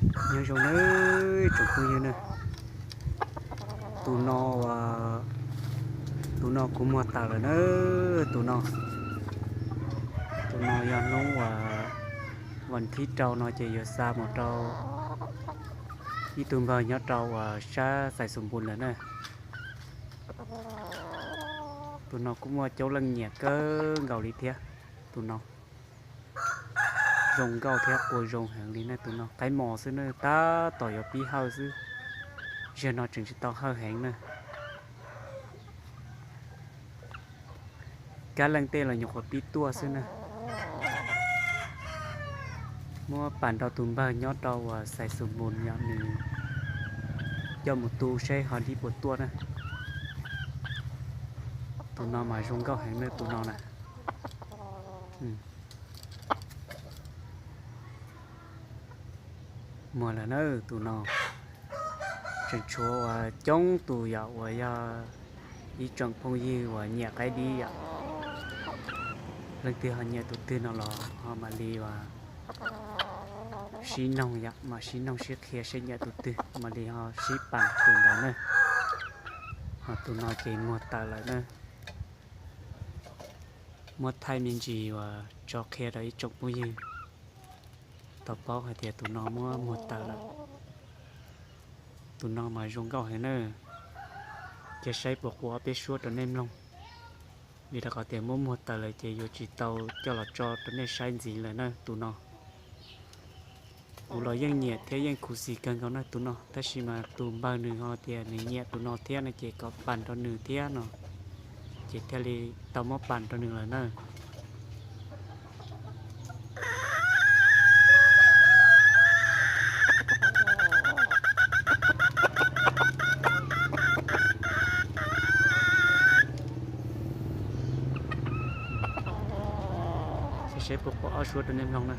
Nyob zoo nawb tsoom phooj ywg na, tus no, tus no kuv muag tawm lawm na, tus no, tus no yog hnub uas vas thib rau no ces yuav xa mus rau ib tug npawg nyob rau uas sab Xais Xus Npus lawm na. Tus no kuj muaj coob leej nyiam kawg nkaus li thiab. Tus no zoo nkauj thiab qua zoo heev li na. Tus no qaib mos xwb na, tab tom yuav pib hawj xwb. Zaum no tseem tsis tau hawj heev na. Kab leej tej los nyuam qhuav pib tuaj xwb na. Muab pam rau tus npawg nyob rau uas Xais Xus Npus yom, nws coj mus tu saib ho dib puas tuaj na. Tus no mas zoo nkauj heev na tus no na. Muag lawm na tus no. Tseem tshuav uas coob tus yom uas yog ib tsoom phooj ywg uas nyiam qaib dib yom. Leej twg ho nyiam tus twg no los ho mam li uas sib noog yom, mam sib noog sib qhia seb nyiam tus twg mam li ho sib pam tus ntawd na. Ho tus no ces muag tawm lawm na. Muab thaij me ntsis uas tso qhia rau ib tsoom phooj ywg tau paub hais tias tus no muab muag tawm lawm. Tus no mas zoo nkauj heev na. Cia saib puas qua ob peb suab rau nej mloog. Vim rau qhov tias muab muag tawm lawm ces yuav tsis tau coj los tso rau nej saib ntxiv lawm na tus no. Kuv los yeej nyiam thiab yeej khuv xim kawg nkaus na tus no, tab sis mas tus npawg nws ho tias nws nyiam tus no thiab no ces kom pam rau nws thiab no, ces thiaj li tau muab pam rau nws lawm na. Saib puas qua ob suab rau nej mloog na.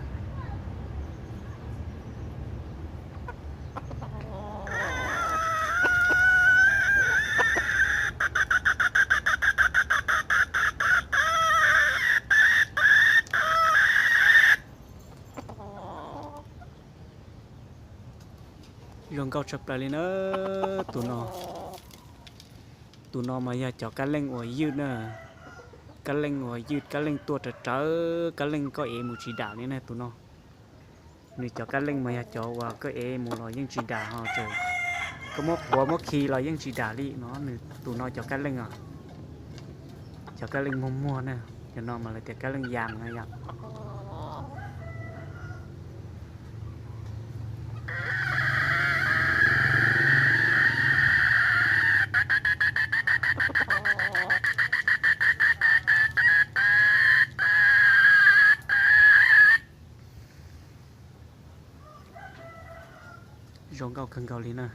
Zoo nkauj tshaj plaws li na. Tus no, tus no mas yog cov kab leej uas ywj na, kab leej uas ywj, kab leej tuaj rawv rawv, kab leej koj ev mus tsis dam li na tus no. Nws cov kab leej mas yog cov uas koj ev mus los yeej tsis dam ho, koj muab quav muab khi los yeej tsis dam li no. Nws tus no cov kab leej os, cov kab leej muag muag na, cov no mas lawv tias kab leej yas na yom. Zoo nkauj kawg nkaus li na.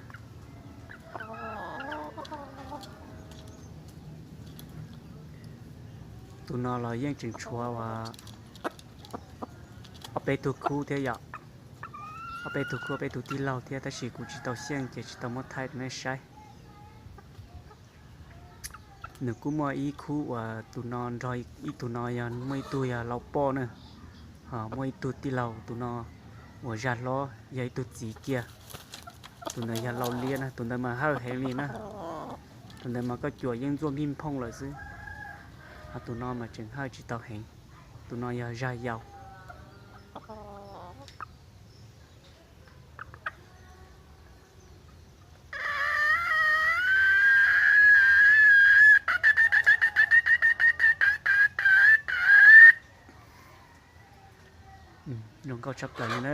Tus no los yeej tseem tshuav uas ob peb tug khub thiab yom. Ob peb tug khub, ob peb tug tij laug thiab, tab sis kuv tsis tau xyeej ces tsis tau muab thaij rau nej saib. Nws kuj muaj ib khub uas tus no nrog ib tug no yog muaj ib tug yog lau poj na, ho muaj ib tug tij laug tus no uas zaj hlob yog ib tug txiv kiag. Tus ntawd yog lau liab na, tus ntawd mas hawj heev li na. Tus ntawd mas koj cuam yeej ntxuaj npij nphooj lawm xwb. Ho tus no mas tseem hawj tsis tau heev. Tus no yog zaj yau. Zoo nkauj tshaj plaws li na.